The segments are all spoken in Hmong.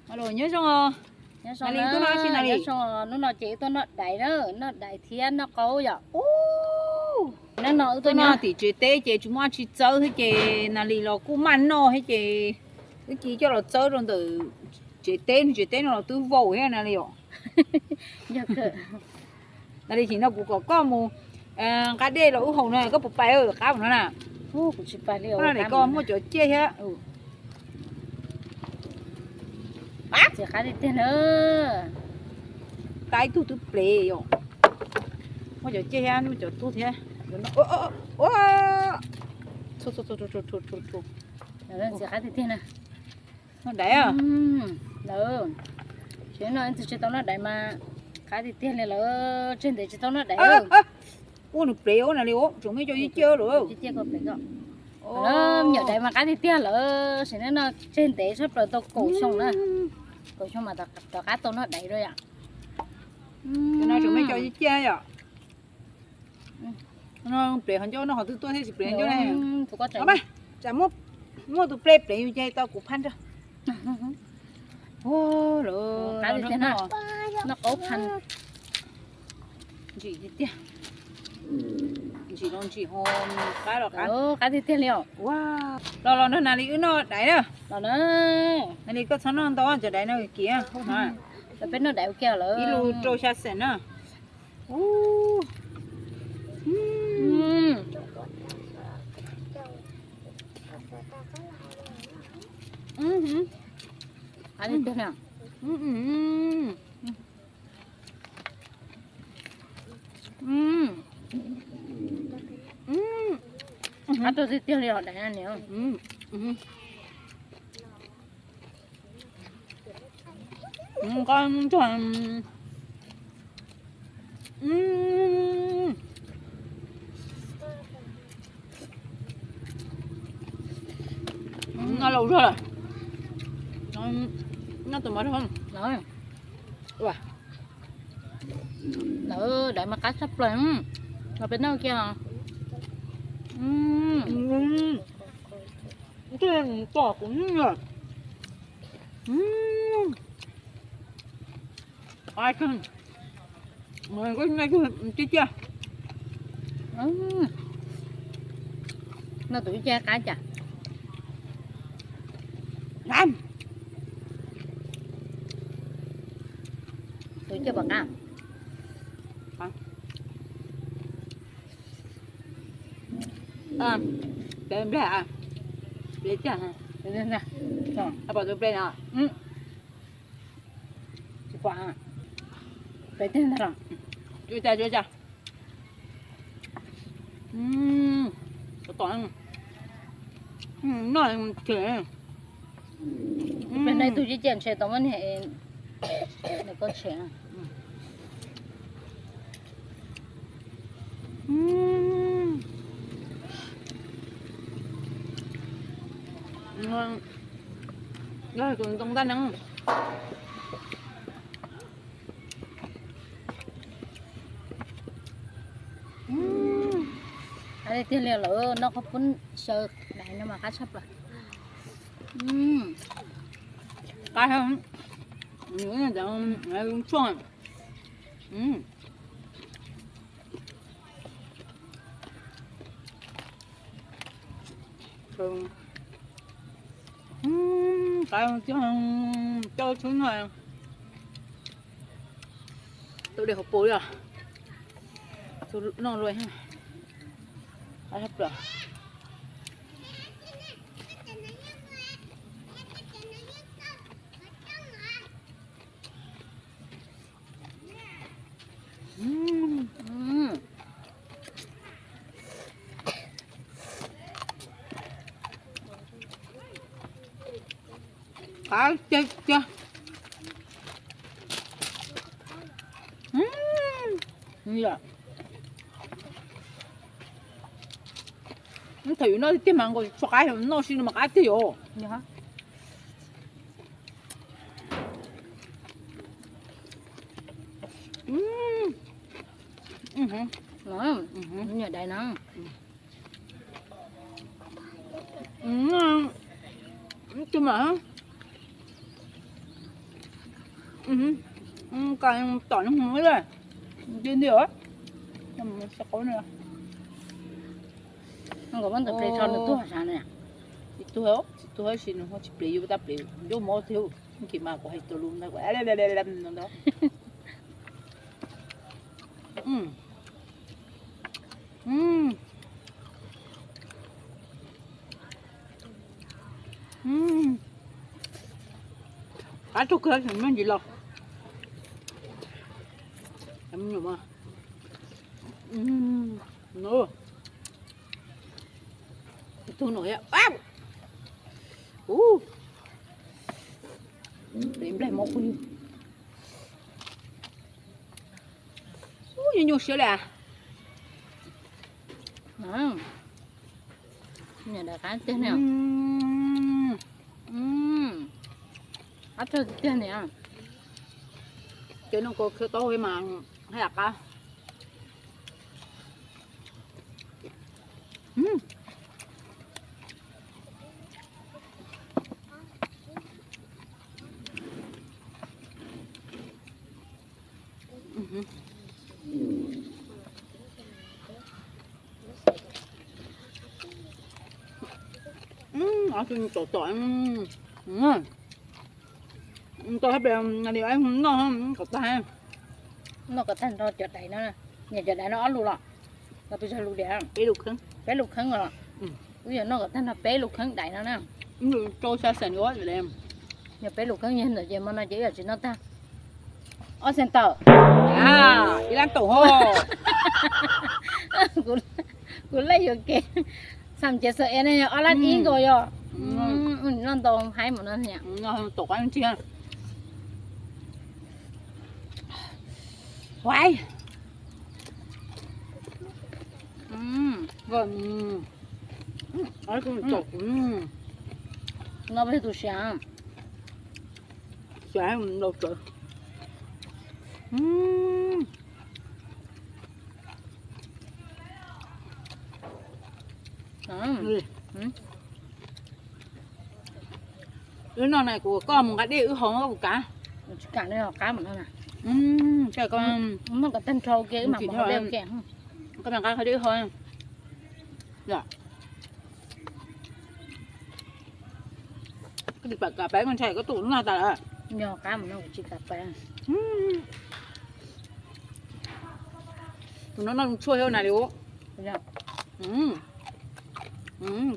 Alo, nyob zoo os. Nyob zoo, Nali, wb tuaj noj dab tsi Nali? Nyob zoo, hnub no ces wb tuaj noj dais na, noj dais thiab noj qaub yom. Ub, hnub no wb tuaj noj tim tsev teb ces tsis muaj dab tsi txawb thiab ces Nali los kuj maj noj thiab ces wb cia coj los txawb rau ntawm tsev teb, nws tsev teb no los twb vau thiab Nali os. Nali, sim no kuv kom koj mus nqa dej los wb haus no, koj puas pais qab no na? Koj no daim ko muaj cov ciaj thiab. Txiv qab tiag tiag na. Qab ib tug twb plev yom. Muaj cov ciaj thiab, muaj cov tub thiab. Txiv qab tiag tiag na. Noj dais. Lawm, tsis no tsis tau noj dais mas qab tiag tiag li lawm, tseg ntev tsis tau noj dais. Ua nws plev ua na li, tsoom me cov ciaj lawm. Me nyuam dais mas qab tiag tiag lawm, sim no tseg ntev tshaj plaws tau kaum xyoo na. Kaum xyoo mas rov qab tau noj dais rau yom. Tsoom me cov ciaj yom. Plev qhov ncauj, noj qhov twg tuaj thiab tsis plev ncauj ne. Tsam muaj tus plev plev yus ces tau kuv phaj nrog. Noj qaub phaj. Ntsim tiag tiag. Ntsim los ntsim, qab los qab. Qab tiag tiag li os. Los los nrog Nali wb noj dais na. Los na. Nali, koj txhob noj ntau, cov dais no kim. Peb noj dais ua ke lawm. Ib lub rau xya xees na. Qab tiag tiag. Qab tiag tiag li os dais na niam. Noj laus zog lawm. Noj tus mov rau. Lawm, dais mas qab tshaj plaws. Los peb noj kiag. Tom kuv. Ciaj ciaj. Noj tus ib ciaj qab cas? Tus ciaj puas qab? Peb nplej, peb ciaj. Pom tus nplej no. Tsis pom. Peb ciaj ntag los. Tsuav cas, tsuav cas. Tom, noj. Peb noj ib tug ciaj ciaj ntshe tau muab niag, niag koj tshem. Yog tus ntoo ntaj neeb. Qab tiag tiag li lawm, noj qhov pub xyaw dais no mas qab tshaj plaws. Qab, tshuaj. Qab, coj tshub noj. Tau dej hauv paus li os. Noj luaj. Qab tshaj plaws. Qab tiag tiag. Thaum yus noj tiag tiag mas nkaus tsis tshua qab, noj si no mas qab tiag yom. Nyuam dais no. Tus mas, Tom nws mus li, nti nti os. Nkaus muab ntawm ple tso nws tuag sav na. Tsis tuag, tsis tuag tab sis nws ho tsis pliv yus tab pliv ncuj mov thiab. Nkim mas kuv hais tus lus ntawd. Qab tug kawg, me ntsis los. Tug no, ub, nplaig mob kuv li. Ub, nyuaj nyuaj siab li. Niam daim qab tiag ne. Qab tiag tiag niam. Ces noj kua khiav taub hau mas haj yam qab. Tom tom, tau hab pes noj kom tag. Noj kom tag nrho cov daim no, niam cov daim no ob lus los? Los pes tsawg lus diam? Peb lus kheeb. Peb lus kheeb los? Wb yuav noj kom tag nrho peb lus kheeb daim no na. Rau xya xees ua. Yog peb lus kheeb yog ntawm ces hmo no ces wb yuav tsis noj tag. Ob xees tawm. Ib lab tawm ho. Kuv lej yuav kev xam ces xav es ne, ob lab ib nkaus yog. Noj ntau haib mus no. Tom qab ntsia. Huav. No peb tus siav. Siav los tawv. Wb noj na, kuv koj mus nqa dej wb haus koj puas kam? Tsis kam li, qab mus no na. Noj kom tag nrho ua ke wb mam mus haus dej ua ke. Koj mam nqa dej haus. Koj tsis kam pab koj ntshai koj tus noj tas lawm. Yog qab mus no kuv tsis kam pab. Tus no noj tshuaj thiab na li.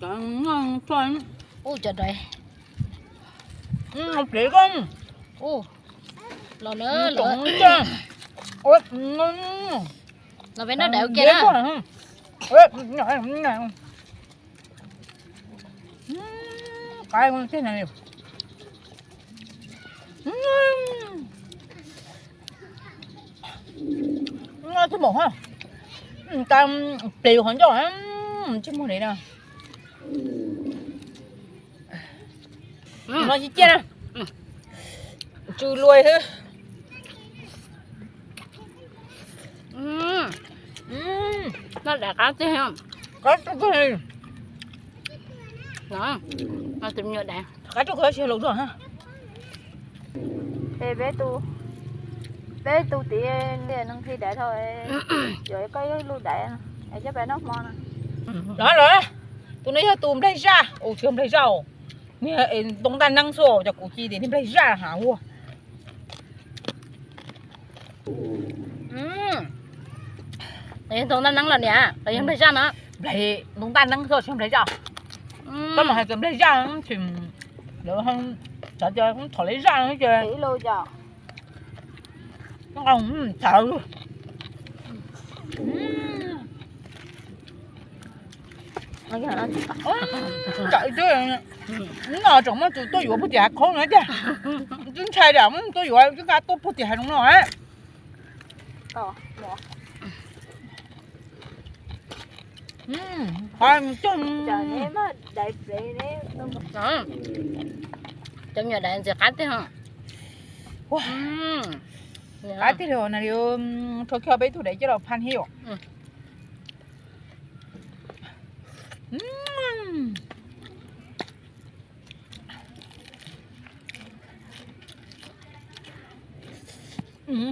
Noj tshuaj. Ub, cov dais. Plev koj. Los na, los. Los peb noj dais ua ke na. Qab tiag na. Noj txog npaum ha. Tab plev qhov ncauj, ntsej muag dev na. No tsis ciaj na. Tsw luas xwb. Noj dais qab tiag. Qab tiag. Qab tiag, qab tiag. Peb tus, peb tus tiv neeg nqhis dais dhau, yuav koj ib lub dais es coj peb noj hmo no. Los los, tus no yog tus nplaig zaj, tsis yog nplaig zaj, niag ntoo ntaj neeb xwb, cov kuv ci tias niag nplaig zaj ha ua. Ntoo ntaj neeb los niam, los yog nplaig zaj no? Nplaig, ntoo ntaj neeb xwb tsis yog nplaig zaj. Koj mam hais tias nplaig zaj, lawv xav tias thov li zaj no ces. Tsam no tseem muaj tus tuaj yuav puag tim hav khaub no tiag. Twb ntshai tias muaj tuaj yuav twb nqa tuaj puag tim hav zoov no. Cov me nyuam dais ntxim qab tiag. Qab tiag li na, rho kiag peb tug dais coj los phaj thiab yom. Noj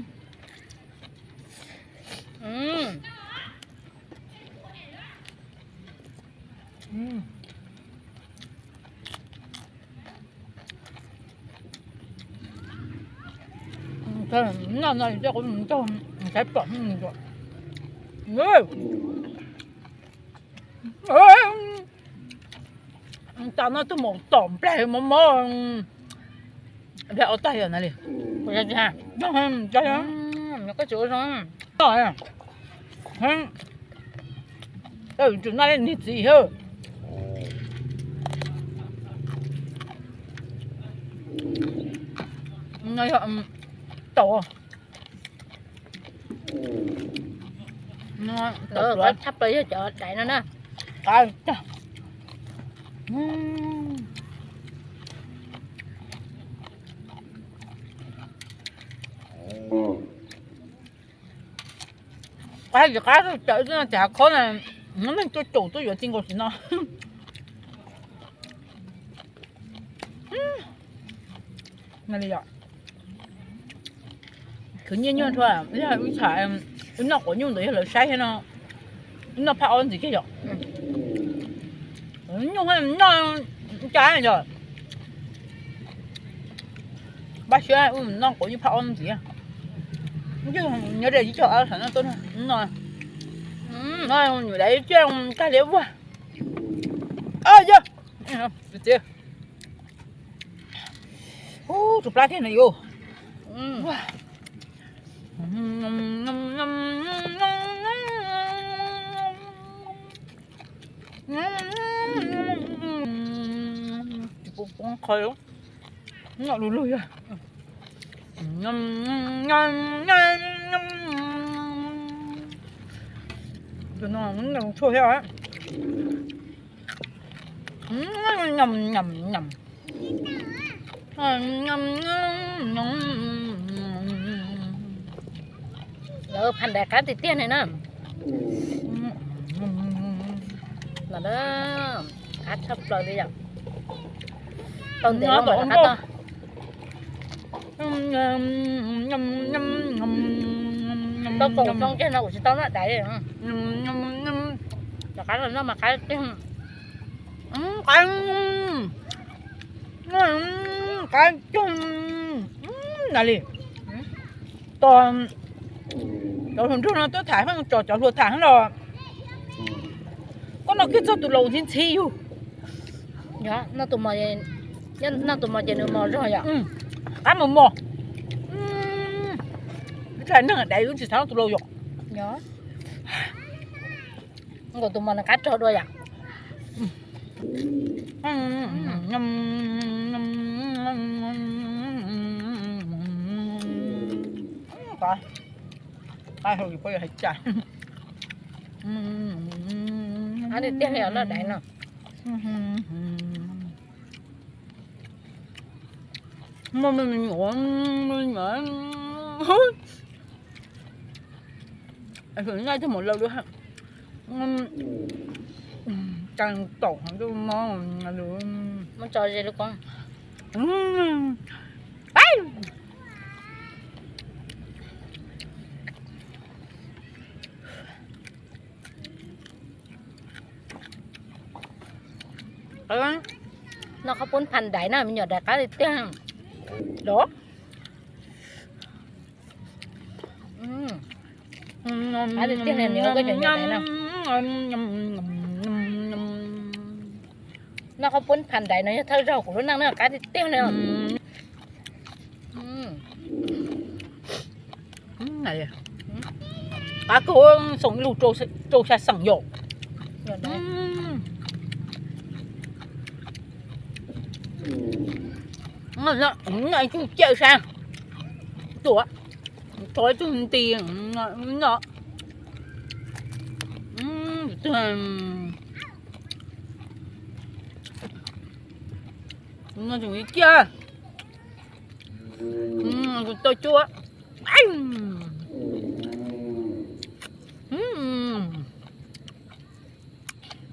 no, saib pom. Tam no tuaj mus tom nplaig mob mob. Ob tag yog na li. Koj tsis ua zoo. Tsum noj li niag txiv hawb. No yog taum. Qab tshaj plaws yog cov daiv no na. Qab tsis qab, cov ib tug no ces hav khob na, neeg tuaj caum tuaj yuav txij nkaus tsis no. Khwv nyiaj nyuaj nrho, yog wb tham, wb noj quav nyuj ntawd yog lawv saib thiab no, wb noj phaj ob ntxiv kiag yom. Nyuaj noj cas yog. Pab siab wb noj quav nyuj phaj ob ntxiv. Nyob ze ib co a sam no tuaj no, nyuam dais tiaj kag liab vuag. Yog, txiv, tus plab tiag no yus. Tsis pub poob qhov, noj du lug yog. Tus no tshuaj thiab. Lawv phaj dais qab tiag tiag ne na. Qab tshaj plaws li yom. Tau ntev lawm mas rov qab tau. Tau koom zoo kiag no kuv tsis tau noj dais li. Rov qab los noj mas qab tiag. Qab, qab tiag na li. Tos cov hluas nraug no tuaj tham, tso cov hluas tham los. Koj noj kiag txog tus laus ntxhi ntxhi yug. Noj tus mos ces nws mos zog yom. Qab mos mos. Wb tsis hais neeg dais, wb tsis xav noj tus laus yom. Nkaus tus mos nws qab rog dua yom. Qab tiag tiag li os, noj dais no. Muaj me me nyuam, me nyuam. Noj ib tug mos laus dua. Cas taum heev, muab tso ze lub koob. Noj qhob poob phaj dais na, me nyuam dais qab tiag tiag. Dov. Qab tiag tiag li, nws ua koj cov nyuam dais no. Noj qhob poob phaj dais no yog thawj zaug kuv lub neej na, qab tiag tiag li. Qab kawg, xoom ib lus rau xya xeem yom. Noj ib tug ciaj sab, tuam, tso ib tug nti no. No tseem ib ciaj, tau cuab.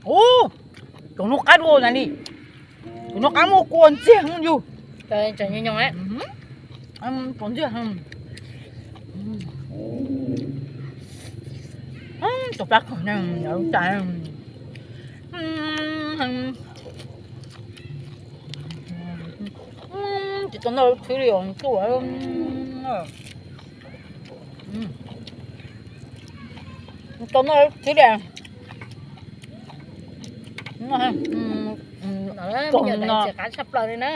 Ub, tus no qab dua na li. Tus no qab muaj kua ntxiag yug. Tus ntxiag, Tus plab kawg ne, tas. Tsis tau noj lub thwb li os, tsis tau noj lub thwb li. Qab tshaj plaws li na.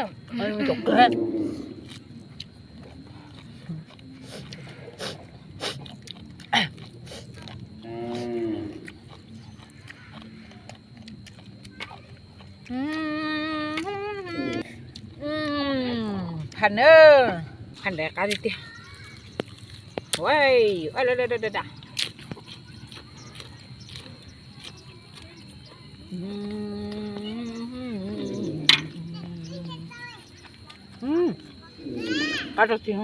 Phanh na, phanh daim qab tiag tiag. Qab rau tig.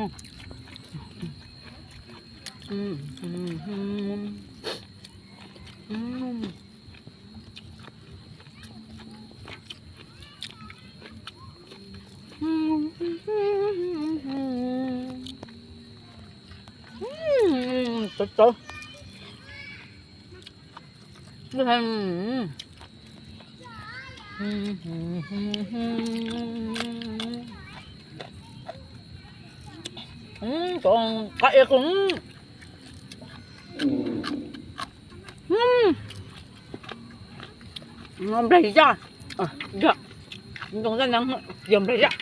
Txawv txawv. Qab ev kawg. Npleg yaj, yog, ntoo zaj neeb yog npleg yaj.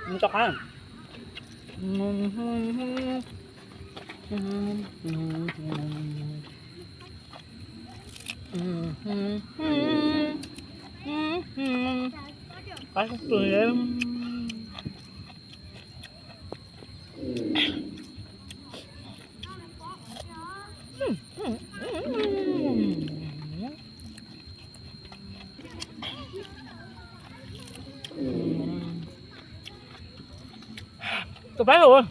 Rov qab. Qab tug. Tus pab hauv.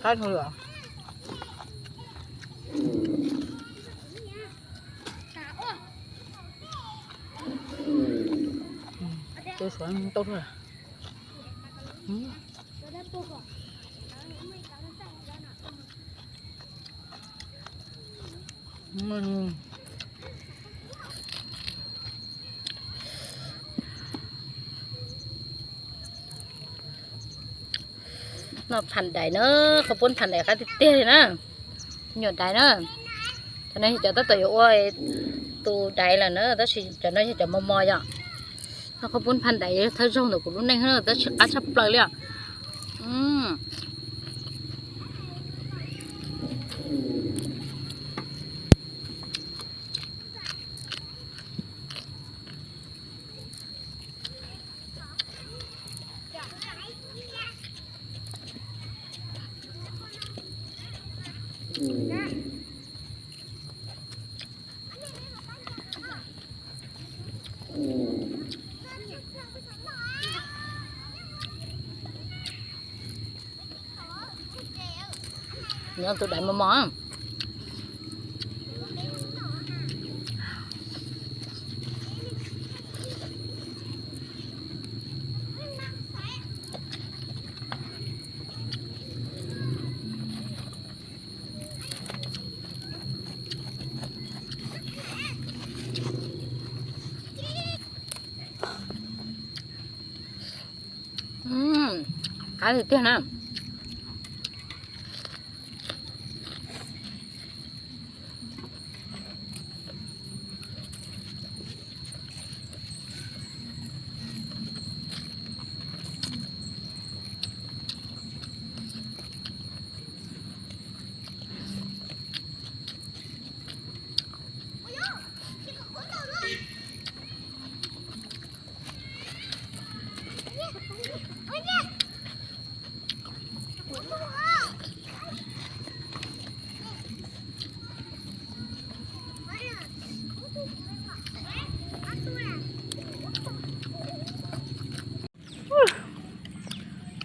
Qab dhau lawm. Tus suav tau lawm. Noj pham dais na, qhov pub pham dais qab tiag tiag li na. Nyuam dais na. Cov no yog cov tab tom yuav ua tus dais lawm na, tab sis cov no yog cov mos mos yom. Noj qhov pub pham dais thawj zaug ntawm kuv lub neej na, tab sis qab tshaj plaws li os. Nyob tus dais mos mos. Qab tiag tiag na.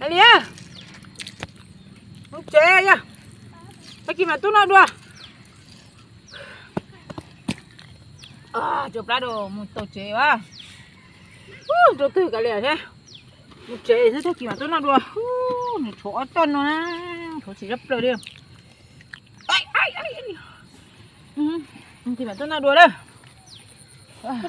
Li, mus tsev yog, tag kis mam tuaj noj dua. Tso plab dua mus tau tsev as. Rau twg kav liam thiab, mus tsev xwb, tag kis mam tuaj noj dua. Nws tshuav ob txoj no na, tshuav tsis zab plaws li. Tag kis mam tuaj noj dua lawm.